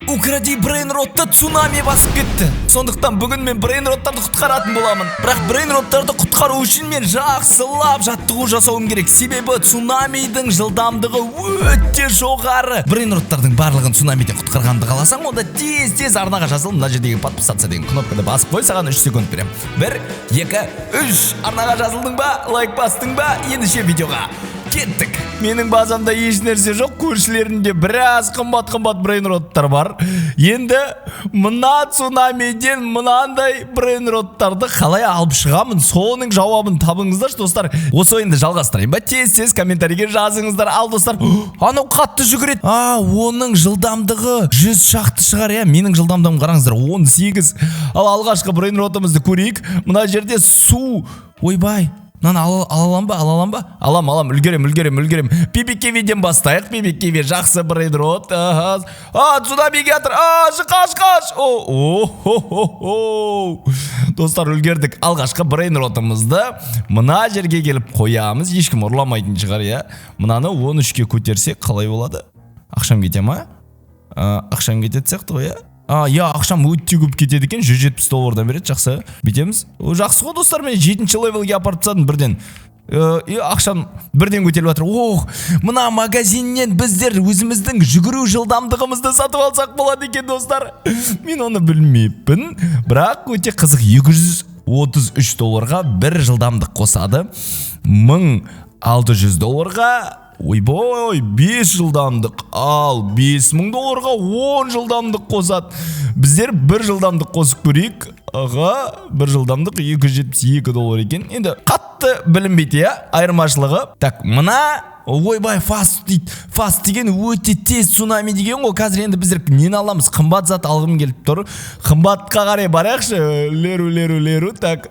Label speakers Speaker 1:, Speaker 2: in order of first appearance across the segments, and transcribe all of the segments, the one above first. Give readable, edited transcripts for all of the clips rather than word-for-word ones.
Speaker 1: Укради брейнротты цунами басып кетті. Сондықтан бүгін мен брейнроттарды құтқаратын боламын. Бірақ брейнроттарды құтқару үшін мен жақсылап жаттығу жасауым керек. Себебі цунамидің жылдамдығы өте жоғары. Брейнроттардың барлығын цунамиден құтқарғанды қаласаң, онда тез-тез арнаға жазыл, мына жердегі «Подписаться» деген кнопканы басып қой, саған 3 секунд беремін. 1, 2, 3. Арнаға жазылдың ба? Лайк бастың ба? Ендеше видеоға кеттік. Менің базамда еш нәрсе жоқ, көршілерімде біраз қымбат-қымбат брейнроттар бар. Енді мына цунамиден мынандай брейнроттарды қалай алып шығамын? Соның жауабын табыңыздаршы, достар. Осы ойынды жалғастырайын ба? Тез-тез комментарийге жазыңыздар. Ал, достар, анау қатты жүгіреді. А, оның жылдамдығы 100 шақты шығар, иә. Менің жылдамдығым, қараңыздар, 18. Ал алғашқы брейнротымызды көрейік. Мына жерде су. Ойбай. Мынаны ала алам ба? Ала алам ба? Алам, алам, үлгерем, үлгерем, үлгерем. Биби Кивиден бастайық. Биби Киви жақсы брейнрот. Аха. А, цунами келатыр. А, қаш, қаш. О, о, хо, хо, хо. Достар, үлгердік. Алғашқы брейнротымызды мына жерге келіп қоямыз. Ешкім ұрламайтын шығар, иә. Мынаны 13-ке көтерсек қалай болады? Ақшам кете ма? А, ақшам кететін сияқты ғой, иә? А, иә, ақшам өте көп кетеді екен. 170 доллардан береді, жақсы. Бүйтеміз. О, жақсы ғой, достар, мен жетінші левелге апарып тастадым бірден. И ақшам бірден көтеріліп жатыр. Ох, мына магазиннен біздер өзіміздің жүгіру жылдамдығымызды сатып алсақ болады екен, достар. Мен оны білмеппін, бірақ өте қызық. 233 долларға бір жылдамдық қосады. 1600 долларға, ойбой, 5 жылдамдық, ал 5000 долларға 10 жылдамдық қосады. Біздер бір жылдамдық қосып көрейік. Аға, бір жылдамдық 272 доллар екен. Енді қатты білінбейді, иә, айырмашылығы. Так, мына, ойбай, фаст дейді. Фаст деген өте тез цунами деген ғой. Қазір енді біздер нені аламыз? Қымбат зат алғым келіп тұр. Қымбатқа қарай барайықшы. Леру, леру, леру. Так,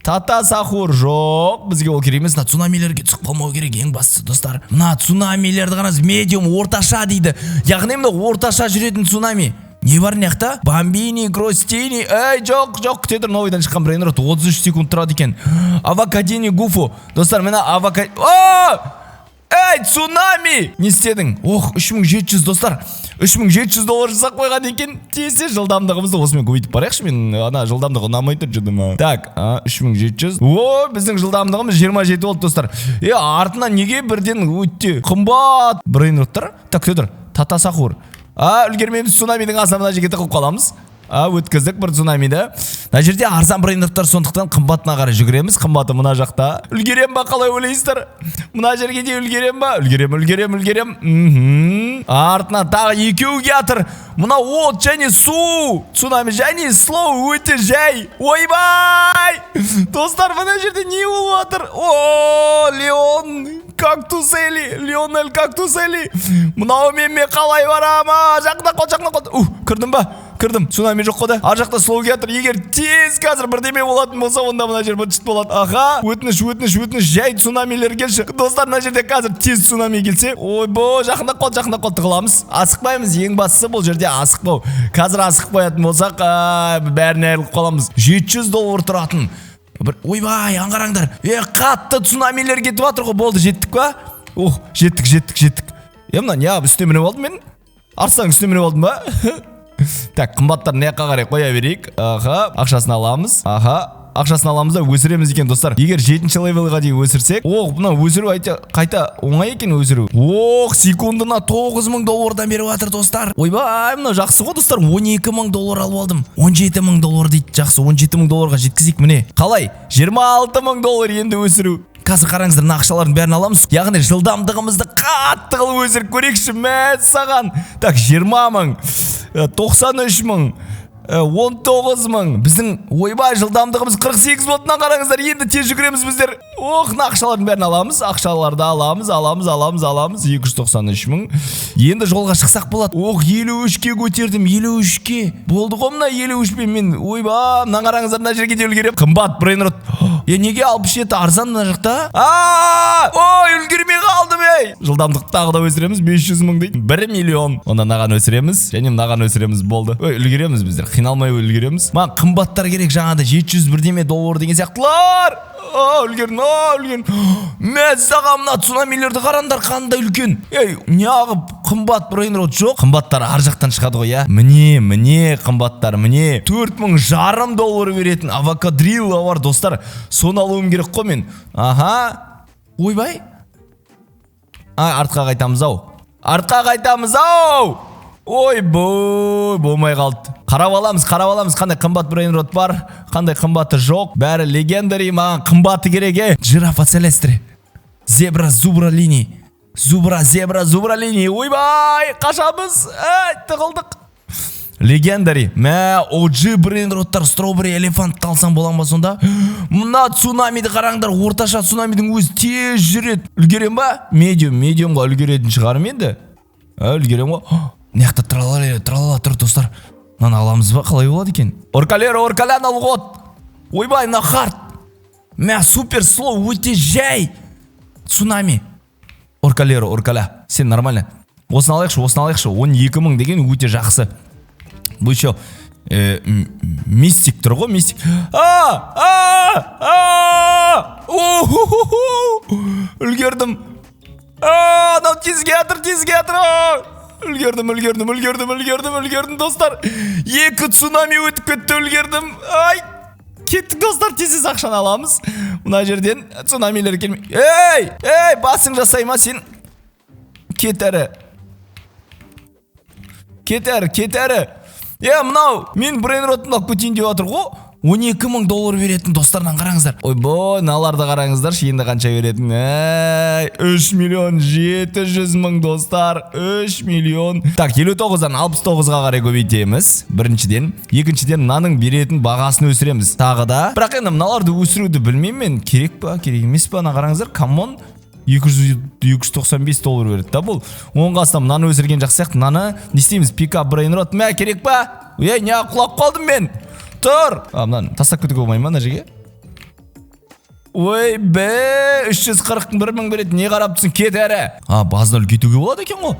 Speaker 1: тата сахур жоқ, бізге ол керек емес. Мына цунамилерге түсіп қалмау керек ең бастысы, достар. Мына цунамилерді қараңыз. Медиум, орташа дейді, яғни мына орташа жүретін цунами. Не бар мына жақта? Бамбини кростини. Ей, жоқ, жоқ, күте тұр. Новыйдан шыққан брейнрот 33 секунд тұрады екен. Авокадини гуфу. Достар, мына авокадо. Ей, цунами! Не істедің? Ох, 3700, достар. 3700 доллар жасап қойған екен. Тез тез жылдамдығымызды осымен көбейтіп барайықшы. Мен ана жылдамдығы ұнамай тұр жыныма. Так, 3700. О, біздің жылдамдығымыз 27 болды, достар. Е, артынан неге бірден өте қымбат брейнроттар? Так, күте тұр. Тата сахур. А, үлгермейміз, цунамидің астына, мына жерге тығылып қаламыз. А, өткіздік бір цунамиді. Мына жерде арзан брейнроттар, сондықтан қымбатына қарай жүгіреміз. Қымбаты мына жақта. Үлгерем ба, қалай ойлайсыздар? Мына жерге де үлгерем ба? Үлгерем, үлгерем, үлгерем. Артынан тағы екеуі келатыр. Мына от және су. Цунами және слоу, өте жай. Ойбай! Достар, мына жерде не болып жатыр? О, Леон Кактусели, Лионель Кактусели. Мынаумен мен қалай барам? Жақында қол, жақында қол. У, кірдім ба? Кірдім. Цунами жоқ қой да. Ар жақта слоу келатыр. Егер тез қазір бірдеме болатын болса, онда мына жер быт болады. Аха, өтініш, өтініш, өтініш, жай цунамилер келші. Достар, мына жерде қазір тез цунами келсе, ойбой, жақында қол, жақында қол, тығыламыз. Асықпаймыз, ең бастысы бұл жерде асықпау. Қазір асығып қоятын болсақ, бәріне айырылып қаламыз. 700 доллар тұратын. Бір, ойбай, аңғараңдар. Е, қатты цунамилер кетіп жатыр ғой. Болды, жеттік па? Ох, жеттік, жеттік, жеттік. Е, мына не, үстіне мініп алдым мен? Арыстанның үстіне мініп алдым ба? Так, қымбаттарын мына жаққа қарай қоя берейік. Аха, ақшасын аламыз. Аха, ақшасын аламыз да өсіреміз екен, достар. Егер жетінші левелға дейін өсірсек, ох, мына өсіру айта, қайта оңай екен өсіру. Ох, секундына 9000 доллардан беріп жатыр, достар. Ойбай, мынау жақсы ғой, достар. 12 000 доллар алып алдым. 17 000 доллар дейді, жақсы. 17 000 долларға жеткізейік, міне. Қалай? 26 000 доллар енді өсіру. Қазір қараңыздар, мына ақшалардың бәрін аламыз. Яғни жылдамдығымызды қатты қылып өсіріп көрейікші, мәссаған. Так, 20 000, 93 000, 19 000. Біздің, ойбай, жылдамдығымыз 48 болды. Мына қараңыздар, енді тез жүгіреміз біздер. Ох, мына ақшалардың бәрін аламыз. Ақшаларды аламыз, аламыз, аламыз, аламыз. 293 мың. Енді жолға шықсақ болады. Ох, 53-ке көтердім, 53-ке. Болды ғой мына 53-пен мен. Ойбай, мына қараңыздар, мына жерге де үлгеремін. Қымбат брейнрот. Е, неге 67 арзан мына жақта? А, ой, үлгермей қалдым. Ей, жылдамдықты тағы да өсіреміз. 500 мың дейді, 1 миллион. Онда мынаған өсіреміз және мынаған өсіреміз. Болды. Ой, үлгереміз біздер, қиналмай үлгереміз. Маған қымбаттар керек, жаңағыдай 700 бірдеме доллар деген сияқтылар. А, үлгердім, а, үлгердім. Мәссаған, мына цунамилерді қараңдар, қандай үлкен. Ей, неғып қымбат брейнрот жоқ? Қымбаттар ар жақтан шығады ғой, иә. Міне, міне қымбаттар, міне. 4500 доллар беретін авокадрилла бар, достар. Соны алуым керек қой мен. Аха. Ойбай. А, артқа қайтамыз ау. Артқа қайтамыз ау. Ойбой, болмай қалды. Қарап аламыз, қарап аламыз, қандай қымбат брейнрот бар, қандай қымбаты жоқ. Бәрі легендари, маған қымбаты керек, е. Жирафа целестри. Зебра зубра лини. Зубра, зебра, зубра лини. Ойбай, қашамыз. Әй, тығылдық. Легендари. Мә, OG брейнроттар, стробери элефантты алсам бола ма сонда? Мына цунамиді қараңдар, орташа цунамидің өзі тез жүреді. Үлгерем ба? Медиум, медиумға үлгеретін шығармын енді. Ә, үлгерем ғой. Мына жақта тралала, тралала тұр, достар. Мынаны аламыз ба? Қалай болады екен? Оркалера, оркаляны алуға болады. Ойбай, мына хард. Мә, супер слоу, өте жай. Цунами. Оркалера, оркаля. Сен нормально. Осыны алайықшы, осыны алайықшы. 12 мың деген өте жақсы. Бұл еще мистик тұр ғой, мистик. А, а, а! Уху-ху-ху! Үлгердім. А, анау тез келатыр, тез келатыр. А! Үлгердім, үлгердім, үлгердім, үлгердім, үлгердім, достар. Екі цунами өтіп кетті, үлгердім. Ай, кеттік, достар, тез тез ақшаны аламыз. Мына жерден цунамилер келмей. Ей, ей, басың жасай ма сен? Кет әрі. Кет әрі, кет әрі. Е, мынау мен брейнротымды алып кетейін деп жатыр ғой. 12 мың доллар беретін, достарынан қараңыздар. Ойбой, мыналарды қараңыздаршы, енді қанша беретін. Әй, 3 миллион 700 мың, достар. 3 миллион. Так, 59-дан 69-ға қарай көбейтеміз. Біріншіден. Екіншіден, мынаның беретін бағасын өсіреміз. Тағы да. Бірақ енді мыналарды өсіруді білмеймін мен. Керек па, керек емес па? Ана қараңыздар, камон. 200, 295 доллар береді да бұл. Оның қасына мынаны өсірген жақсы сияқты. Мынаны не істейміз? Пикап брейнрот. Мә, керек па? Ей, не құлап қалдым мен. Тұр. А, мынаны тастап кетуге болмай ма мына жерге? Ой, бе, 341 мың береді. Не қарап тұрсың? Кет әрі. А, базаны үлкейтуге болады екен ғой.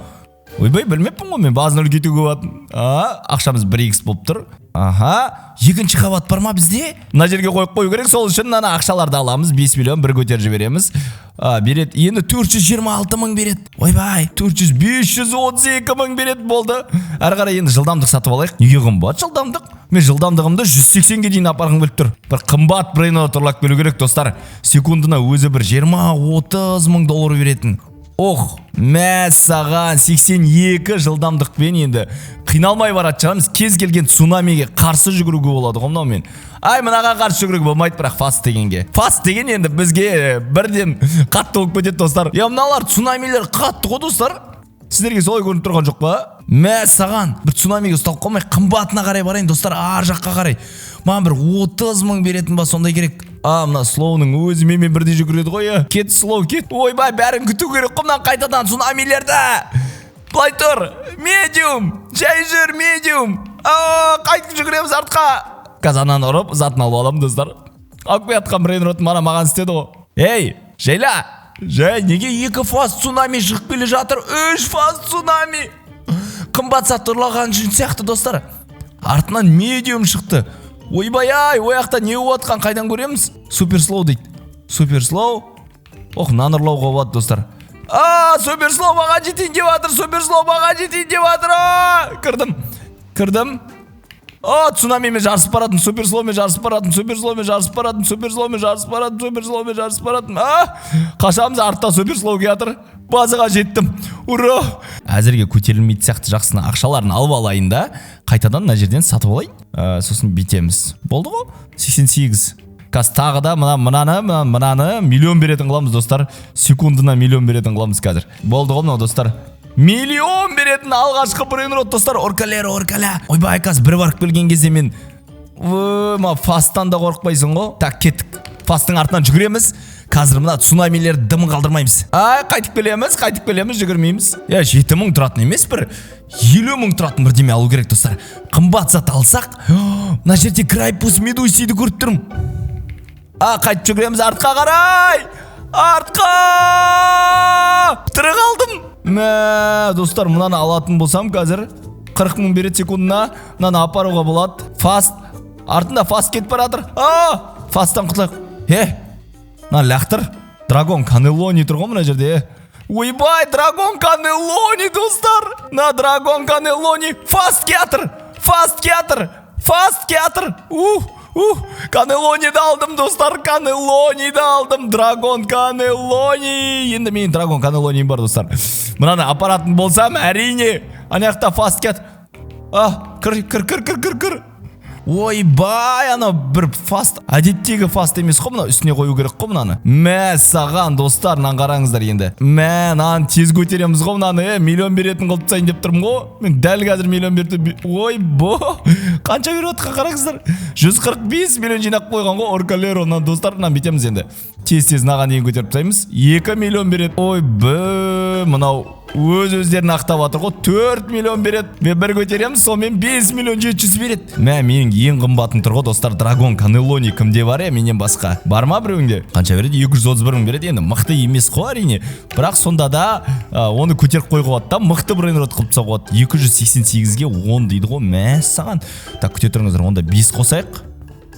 Speaker 1: Ойбай, білмеппін ғой мен базаны үлкейтуге болатын. А, ақшамыз 1x болып тұр. Аха, екінші қабат бар ма бізде? Мына жерге қойып қою керек. Сол үшін мына ақшаларды аламыз. 5 миллион бір көтеріп жібереміз. А, береді. Енді 426 мың береді. Ойбай, 400 532 мың береді, болды. Әрі қарай енді жылдамдық сатып алайық. Неге қымбат жылдамдық? Мен жылдамдығымды 180-ге дейін апарғым келіп тұр. Бір қымбат брейнрот ұрлап келу керек, достар. Секундына өзі бір 20-30 мың доллар беретін. Ох, мәссаған, 82 жылдамдықпен енді қиналмай баратын шығармыз. Кез келген цунамиге қарсы жүгіруге болады ғой мынаумен. Ай, мынаға қарсы жүгіруге болмайды, бірақ фаст дегенге. Фаст деген енді бізге бірден қатты болып кетеді, достар. Я, мыналар цунамилер қатты ғой, достар. Сіздерге солай көрініп тұрған жоқ па? Мәссаған, бір цунамиге ұсталып қалмай, қымбатына қарай барайын, достар, ар жаққа қарай. Маған бір 30 мың беретін ба, сондай керек. А, мына слоуның өзі менімен бірдей жүгіреді ғой, е. Кет, слоу, кет. Ойбай, бәрін күту керек қой мына қайтадан цунамилерді. Былай тұр. Медиум. Жай жүр, медиум. А, қайтып жүгіреміз артқа. Қазір ананы ұрып, затын алып аламын, достар. Алып келе жатқан брейнрот мана маған істеді ғой. Ей, жайла. Жай, неге екі фаст цунами шығып келе жатыр? Үш фаст цунами. Қымбат зат ұрлаған үшін сияқты, достар. Артынан медиум шықты. Ойбай ай, ол жақта не болып жатқан, қайдан көреміз? Супер слоу дейді. Супер слоу. Ох, мынаны ұрлауға болады, достар. А, супер слоу маған жетейін деп жатыр, супер слоу маған жетейін деп жатыр. А, кірдім. Кірдім. О, цунамимен жарысып баратын, супер слоумен жарысып баратын, супер слоумен жарысып баратын, супер слоумен жарысып баратын, супер слоумен жарысып баратын. А, қашамыз, артта супер слоу келатыр. Базаға жеттім. Ура! Әзірге көтерілмейтін сияқты, жақсыны ақшаларын алып алайын да, қайтадан мына жерден сатып алайын. Ә, сосын бүйтеміз. Болды ғой? 88. Қазір тағы да мына мынаны, мына мынаны миллион беретін қыламыз, достар. Секундына миллион беретін қыламыз қазір. Болды ғой мынау, достар. Миллион беретін алғашқы брейнрот, достар. Оркалер, оркаля. Ойбай, қазір бір барып келген кезде мен ой, ма, фасттан да қорықпайсың ғой. Так, кеттік. Фасттың артынан жүгіреміз. Қазір мына цунамилерді дымын қалдырмаймыз. Ай, қайтып келеміз, қайтып келеміз, жүгірмейміз. Я, 7 мың тұратын емес, бір 50 мың тұратын бірдеме алу керек, достар. Қымбат зат алсақ, мына жерде Грайпус Медусиді көріп тұрмын. А, қайтып жүгіреміз артқа қарай. Артқа! А, тірі қалдым. Мә, достар, мынаны алатын болсам, қазір 40 мың береді секундына. Мынаны апаруға болады. Фаст артында, фаст кетіп бара жатыр. А, фасттан құтылайық. Е, мына лақтыр. Драгон Канелони тұр ғой мына жерде. Ойбай, Драгон Канелони, достар, мына Драгон Канелони. Фаст келатыр, фаст келатыр, фаст келатыр. Ух, ух, Канелониді алдым, достар, Канелониді алдым. Драгон Канелони. Енді менің Драгон Канелониім бар, достар. Мынаны апаратын болсам, әрине, ана жақта фаст келатыр. А, кір, кір, кір, кір, кір, кір. Ойбай, анау бір фаст, әдеттегі фаст емес қой мынау, үстіне қою керек қой мынаны. Мә саған, достар, мынаны қараңыздар енді. Мә, мынаны тез көтереміз ғой мынаны, е, миллион беретін қылып тастайын деп тұрмын ғой. Мен дәл қазір миллион берді. Ойбо, қанша беріп жатқан, қараңыздар. 145 миллион жинап қойған ғой Оркалеро. Мынаны, достар, мынаны бүйтеміз енді. Тез-тез мынаған дейін көтеріп тастаймыз. 2 миллион береді. Ойбө, мынау өз өздерін ақтап жатыр ғой. 4 миллион береді. Мен бір көтереміз, сонымен 5 миллион 700 береді. Мә, менің ең қымбатым тұр ғой, достар. Драгон Канелони кімде бар, е, менен басқа? Бар ма біреуіңде? Қанша береді? 231 мың береді. Енді мықты емес қой, әрине. Бірақ сонда да оны көтеріп қоюға болады да, мықты брейнрот қылып тастауға болады. 288-ге 10 дейді ғой, мәссаған. Так, күте тұрыңыздар, онда 5 қосайық.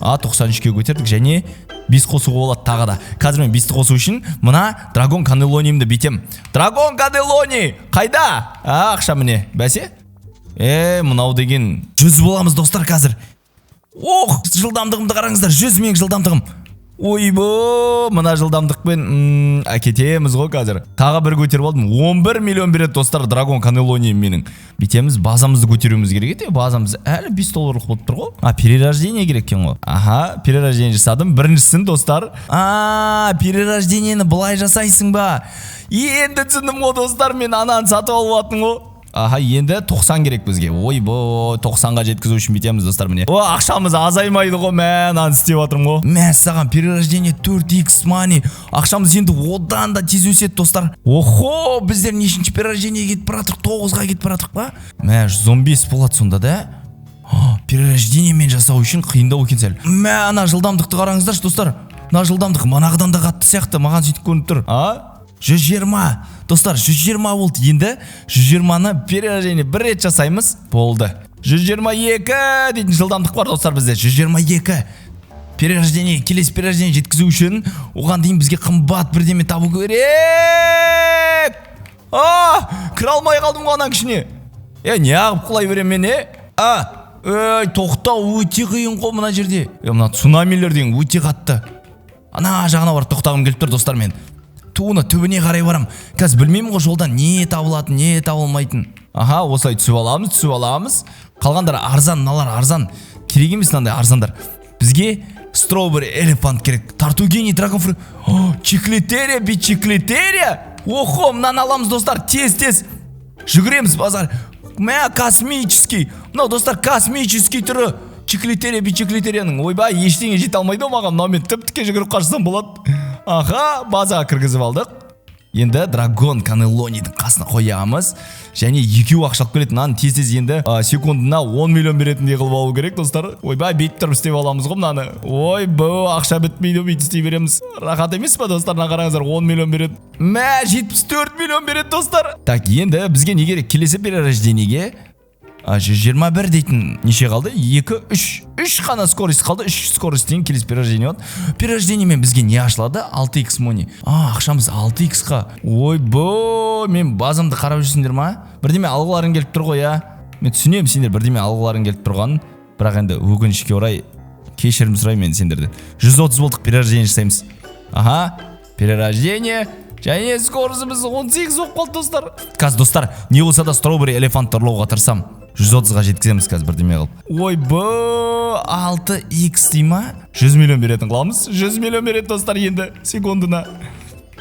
Speaker 1: А, 93-ке көтердік және 5 қосуға болады тағы да. Қазір мен 5-ті қосу үшін мына Драгон Канелонимді бүйтем. Драгон Канелони қайда? А, ақша міне. Бәсе? Е, мынау деген 100 боламыз, достар, қазір. Ох, жылдамдығымды қараңыздар, 100 менің жылдамдығым. Ойбо, мына жылдамдықпен әкетеміз ғой қазір. Тағы бір көтеріп алдым. 11 миллион береді, достар, Драгон Канелони менің. Бүйтеміз, базамызды көтеруіміз керек еді. Базамыз әлі 5 долларлық болып тұр ғой. А, перерождение керек екен ғой. Аха, перерождение жасадым. Біріншісін, достар. А, перерождениені былай жасайсың ба? Енді түсіндім ғой, достар, мен ананы сатып алып жатырмын ғой. Аха, енді 90 керек бізге. Ойбой, 90-ға жеткізу үшін бүйтеміз, достар, міне. О, ақшамыз азаймайды ғой, мә, мынаны істеп жатырмын ғой. Мә, саған перерождение 4x money. Ақшамыз енді одан да тез өседі, достар. Охо, біздер нешінші перерождение кетіп бара жатырық? 9-ға кетіп бара жатырық па? Мә, 115 болады сонда да? О, перерождениемен жасау үшін қиындау екен сәл. Мә, ана жылдамдықты қараңыздаршы, достар. Мына жылдамдық манағыдан да қатты сияқты, маған сөйтіп көрініп тұр. А? 120, достар, 120 болды. Енді 120-ны перерождение бір рет жасаймыз, болды. 122 дейтін жылдамдық бар, достар, бізде. 122 перерождение, келесі перерождение жеткізу үшін оған дейін бізге қымбат бірдеме табу керек. А, кіре алмай қалдым ғой ананың ішіне. Е, неғып құлай беремін мен, е? А, ей, тоқтау өте қиын ғой мына жерде. Е, мына цунамилер деген өте қатты. Ана жағына барып тоқтағым келіп тұр, достар, мен туына түбіне қарай барам. Қазір білмеймін ғой жолдан не табылатын, не табылмайтын. Аха, осылай түсіп аламыз, түсіп аламыз. Қалғандары арзан, мыналар арзан, керек емес мынандай арзандар. Бізге Strawberry Elephant керек, Тартугини, Драгон Фрут, Чиклетерия, Бичиклетерия. Охо, мынаны аламыз, достар, тез тез жүгіреміз базар. Мә, космический мынау, достар, космический түрі Чиклетерия, Бичиклетерияның. Ойбай, ештеңе жете алмайды ғой маған мынаумен, тіп тіке жүгіріп қашсам болады. Аха, базаға кіргізіп алдық. Енді Драгон Канелонидің қасына қоямыз және екеуі ақша алып келеді. Мынаны тез тез енді секундына 10 миллион беретіндей қылып алу керек, достар. Ойбай, бүйтіп тұрып істеп аламыз ғой мынаны. Ойбу, ақша бітпейді, бүйтіп істей береміз. Рахат емес па, достар? Мына қараңыздар, 10 миллион береді. Мә, 74 миллион береді, достар. Так, енді бізге не керек келесі перерождениеге? А, 121 дейтін неше қалды? 2, 3. 3 қана скорость қалды. 3 скорость деген келесі перерождение болады. Перерождениемен бізге не ашылады? 6x money. А, ақшамыз 6x-қа. Ойбой, мен базамды қарап жүрсіңдер ма? Бірдеме алғыларың келіп тұр ғой, иә? Мен түсінемін сендер бірдеме алғыларың келіп тұрғанын. Бірақ енді өкінішке орай, кешірім сұраймын енді сендерден. 130 болдық, перерождение жасаймыз. Аха, перерождение. Және скоростымыз 18 болып қалды, достар. Қазір, достар, не болса да Strawberry Elephant ұрлауға тырысамын. 130-ға жеткіземіз қазір бірдеме қылып. Ойбой, 6x дей ма? 100 миллион беретін қыламыз. 100 миллион береді, достар, енді секундына.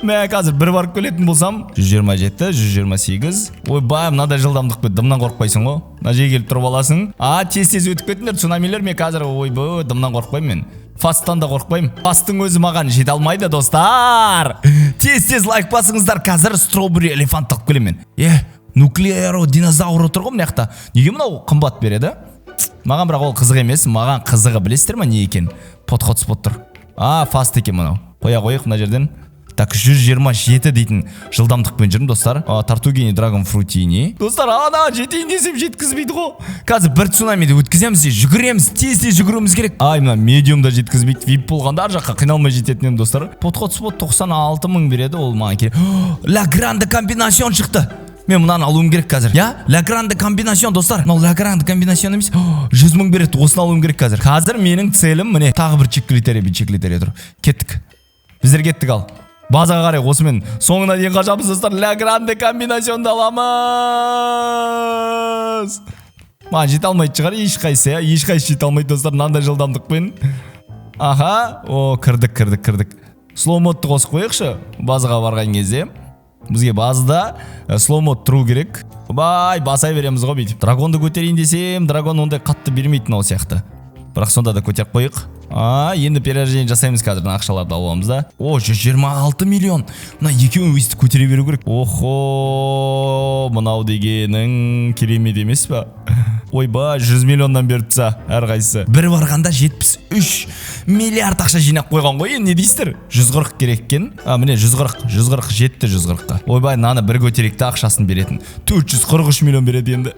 Speaker 1: Мә, қазір бір барып келетін болсам, 127, 128. Ойбай, мынадай жылдамдықпен дымнан қорықпайсың ғой. Мына жерге келіп тұрып аласың. А, тез-тез өтіп кетіңдер, цунамилер. Мен қазір, ойбой, дымнан қорықпаймын мен. Фасттан да қорықпаймын. Фасттың өзі маған жете алмайды, достар. Тез-тез лайк басыңыздар. Қазір Strawberry Elephant алып келемін мен. Е, нуклеаро динозавр отыр ғой мына жақта. Неге мынау қымбат береді? Маған бірақ ол қызық емес. Маған қызығы білесіздер ма не екен? Подход спот тұр. А, фаст екен мынау. Қоя қояйық мына жерден. Так, 127 дейтін жылдамдықпен жүрмін, достар. Тартугини Драгон Фрутини. Достар, ана жетейін десем жеткізбейді ғой. Қазір бір цунамиді өткіземіз де жүгіреміз, тез-тез жүгіруіміз керек. Ай, мына медиумда жеткізбейді. Вип болғанда ар жаққа қиналмай жететін едім, достар. Подход спот 96 мың береді, ол маған керек. Ла Гранде комбинацион шықты. Мен мынаны алуым керек қазір. Я? Ла Гранде комбинацион, достар. Мынау Ла Гранде комбинацион емес. 100 мың береді, осыны алуым керек қазір. Қазір менің целім міне тағы бір чеклитерия тұр. Кеттік. Біздер кеттік ал. Базаға қарай осымен соңына дейін қашамыз, достар. Ла Гранде комбинационды аламыз. Маған жете алмайтын шығар ешқайсысы, иә? Ешқайсысы жете алмайды, достар, мынандай жылдамдықпен. Аха, о, кірдік, кірдік, кірдік. Слоу модты қосып қояйықшы базаға барған кезде. Бізге базада слоу мод тұру керек. Бай, баса береміз ғой бүйтіп. Драгонды көтерейін десем, драгон ондай қатты бермейтін ол сияқты. Бірақ сонда да көтеріп қояйық. Енді перерождение жасаймыз қазір, мына ақшаларды алып аламыз да. О, 126 миллион. Мына екеуін өйстіп көтере беру керек. Охо, мынау дегенің керемет емес па? Ойбай, 100 миллионнан беріп тастаса әрқайсысы. Бір барғанда 73 миллиард ақша жинап қойған ғой, енді не дейсіздер? 140 керек екен. Міне 140, 140 жетті 140-қа. Ойбай, мынаны бір көтерейік те ақшасын беретін. 443 миллион береді енді.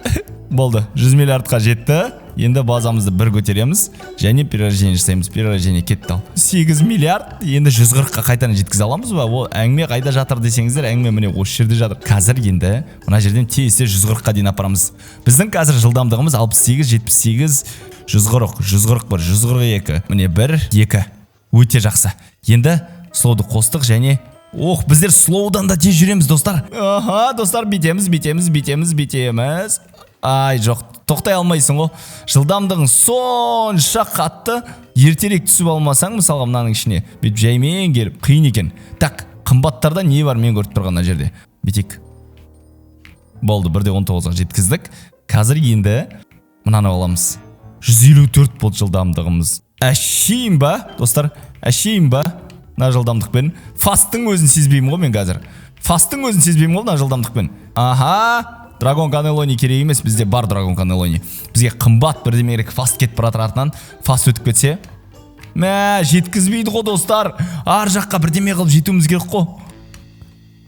Speaker 1: Болды, 100 миллиардқа жетті. Енді базамызды бір көтереміз және перерождение жасаймыз. Перерождение кетті ал. 8 миллиард, енді 140-қа қайтадан жеткізе аламыз ба? Ол әңгіме қайда жатыр десеңіздер, әңгіме міне осы жерде жатыр. Қазір енді мына жерден тез-тез 140-қа дейін апарамыз. Біздің қазір жылдамдығымыз 68, 78, 140, 141, 142. Міне 1, 2. Өте жақсы. Енді слоуды қостық және ох, біздер слоудан да тез жүреміз, достар. Аха, достар, бүйтеміз, бүйтеміз, бүйтеміз, бүйтеміз. Ай, жоқ, тоқтай алмайсың ғой. Жылдамдығың сонша қатты, ертерек түсіп алмасаң, мысалға мынаның ішіне бүйтіп жаймен келіп қиын екен. Так, қымбаттарда не бар мен көріп тұрған мына жерде? Бүйтейік. Болды, 1.19-ға жеткіздік. Қазір енді мынаны аламыз. 154 болды жылдамдығымыз. Әшейін ба, достар? Әшейін ба? Мына жылдамдықпен. Фасттың өзін сезбеймін ғой мен қазір. Фасттың өзін сезбеймін ғой мына жылдамдықпен. Аха, Драгон Канелони керек емес, бізде бар Драгон Канелони. Бізге қымбат бірдеме керек. Фаст кетіп бара жатыр артынан. Фаст өтіп кетсе. Мә, жеткізбейді ғой, достар. Ар жаққа бірдеме қылып жетуіміз керек қой.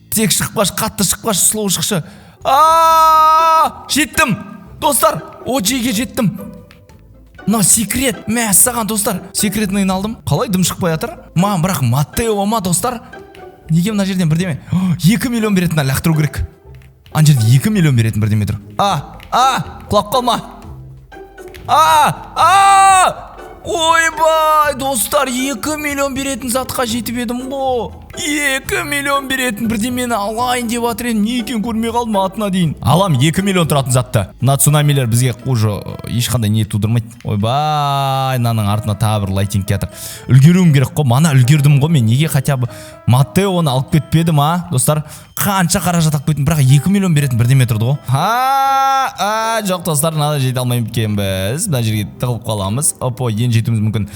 Speaker 1: Тек шықпашы, қатты шықпашы, слоу шықшы. А, жеттім. Достар, OG-ге жеттім. Мынау секрет. Мә, саған, достар. Секретныйын алдым. Қалай дым шықпай жатыр? Маған бірақ Маттео ма, достар? Неге мына жерден бірдеме? 2 миллион беретін лақтыру керек. Ана жерде 2 миллион беретін бірдеме тұр. А, құлап қалма. А, ойбай, достар, 2 миллион беретін затқа жетіп едім ғой. 2 миллион беретін бірдемені алайын деп жатыр едім. Не екенін көрмей қалдым атына дейін. Алам 2 миллион тұратын затты. Мына цунамилер бізге уже ешқандай не тудырмайды. Ойбай, мынаның артына тағы бір лайтинг келатыр. Үлгеруім керек қой. Мана үлгердім ғой мен. Неге хотя бы Маттеоны алып кетпедім, а, достар? Қанша қаражат алып кеттім, бірақ 2 миллион беретін бірдеме тұрды ғой. Ха, а, жоқ, достар, мынада жете алмаймын екенбіз. Мына жерге тығылып қаламыз. Опа, енді жетуіміз мүмкін.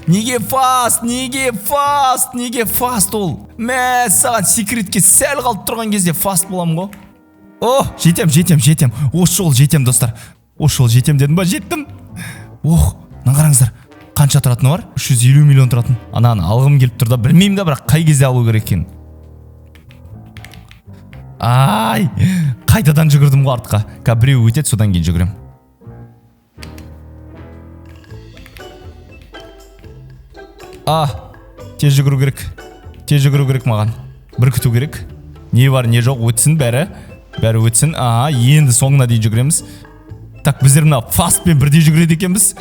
Speaker 1: Неге фаст, неге фаст, неге фаст ол? Мә, саған секретке сәл қалып тұрған кезде фаст боламын ғой. О, жетем, жетем, жетем. Осы жолы жетем, достар. Осы жолы жетем дедім ба? Жеттім. Ох, мына қараңыздар. Қанша тұратыны бар? 350 миллион тұратын. Ананы алғым келіп тұр да, білмеймін да, бірақ қай кезде алу керек екенін. Ай, қайтадан жүгірдім ғой артқа. Қазір біреу өтеді, содан кейін жүгірем. А, тез жүгіру керек. Тез жүгіру керек маған. Бір күту керек. Не бар, не жоқ, өтсін бәрі. Бәрі өтсін. Аха, енді соңына дейін жүгіреміз. Так, біздер мына фастпен бірдей жүгіреді екенбіз.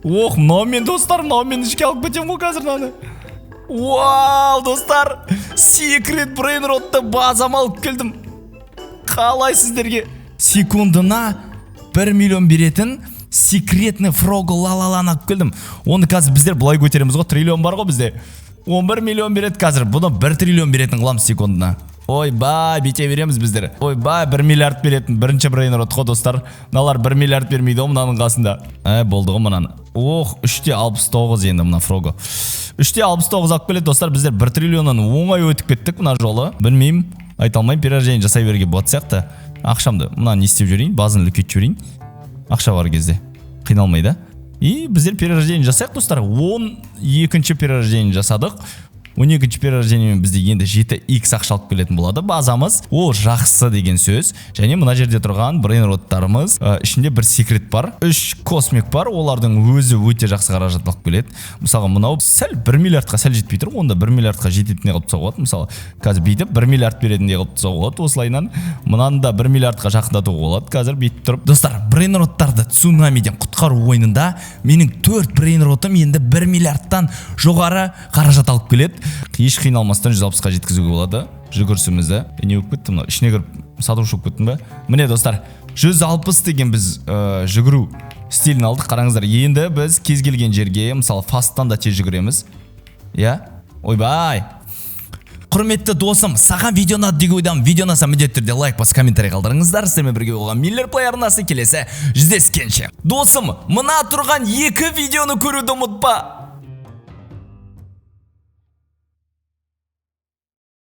Speaker 1: Ох, мынаумен, достар, мынаумен ішке алып кетемін ғой қазір мынаны. Вау, достар, секрет брейнротты базама алып келдім. Қалай сіздерге? Секундына 1 миллион беретін секретный фрого ла-ла-ланы алып келдім. Оны қазір біздер былай көтереміз ғой, триллион бар ғой бізде. 11 миллион береді қазір. Бұны 1 триллион беретін қыламыз секундына. Ойбай, бете береміз біздер. Ойбай, 1 миллиард беретін бірінші брейнрот қой, достар. Мыналар 1 миллиард бермейді ғой мынаның қасында. Болды ғой мынаны. Ох, 3.69 енді мына фрого. 3.69 алып келеді, достар. Біздер 1 триллионнан оңай өтіп кеттік мына жолы. Білмеймін, айта алмаймын, перерождение жасай беруге болады сияқты. Ақшамды мына не істеп жіберейін, базаны үлкейтіп жіберейін. Ақша бар кезде қиналмай да. И біздер перерождение жасайық, достар. 12-ші перерождение жасадық. 12-ші перерождениемен бізде енді 7x ақша алып келетін болады базамыз. Ол жақсы деген сөз. Және мына жерде тұрған брейнроттарымыз, ішінде бір секрет бар, үш космик бар, олардың өзі өте жақсы қаражат алып келеді. Мысалға, мынау сәл 1 миллиардқа сәл жетпей тұр, онда 1 миллиардқа жететіндей қылып тастауға болады. Мысалы, қазір бүйтіп 1 миллиард беретіндей қылып тастауға болады. Осылайынан мынаны да 1 миллиардқа жақындатуға болады қазір бүйтіп тұрып. Достар, брейнроттарды цунамиден құтқару ойынында менің төрт брейнротым енді 1 миллиардтан жоғары қаражат алып келеді. Еш қиналмастан 160-қа жеткізуге болады жүгірісімізді. Не болып кетті мынау? Ішіне кіріп сатушы болып кеттім ба? Міне, достар, 160 деген біз жүгіру стилін алдық. Қараңыздар, енді біз кез келген жерге, мысалы, фасттан да тез жүгіреміз, иә. Ойбай! Құрметті досым, саған видео ұнады деген ойдамын. Видео ұнаса, міндетті түрде лайк басып, комментарий қалдырыңыздар. Сіздермен бірге болған Миллер Плей арнасы. Келесі жүздескенше! Досым, мына тұрған екі видеоны көруді ұмытпа.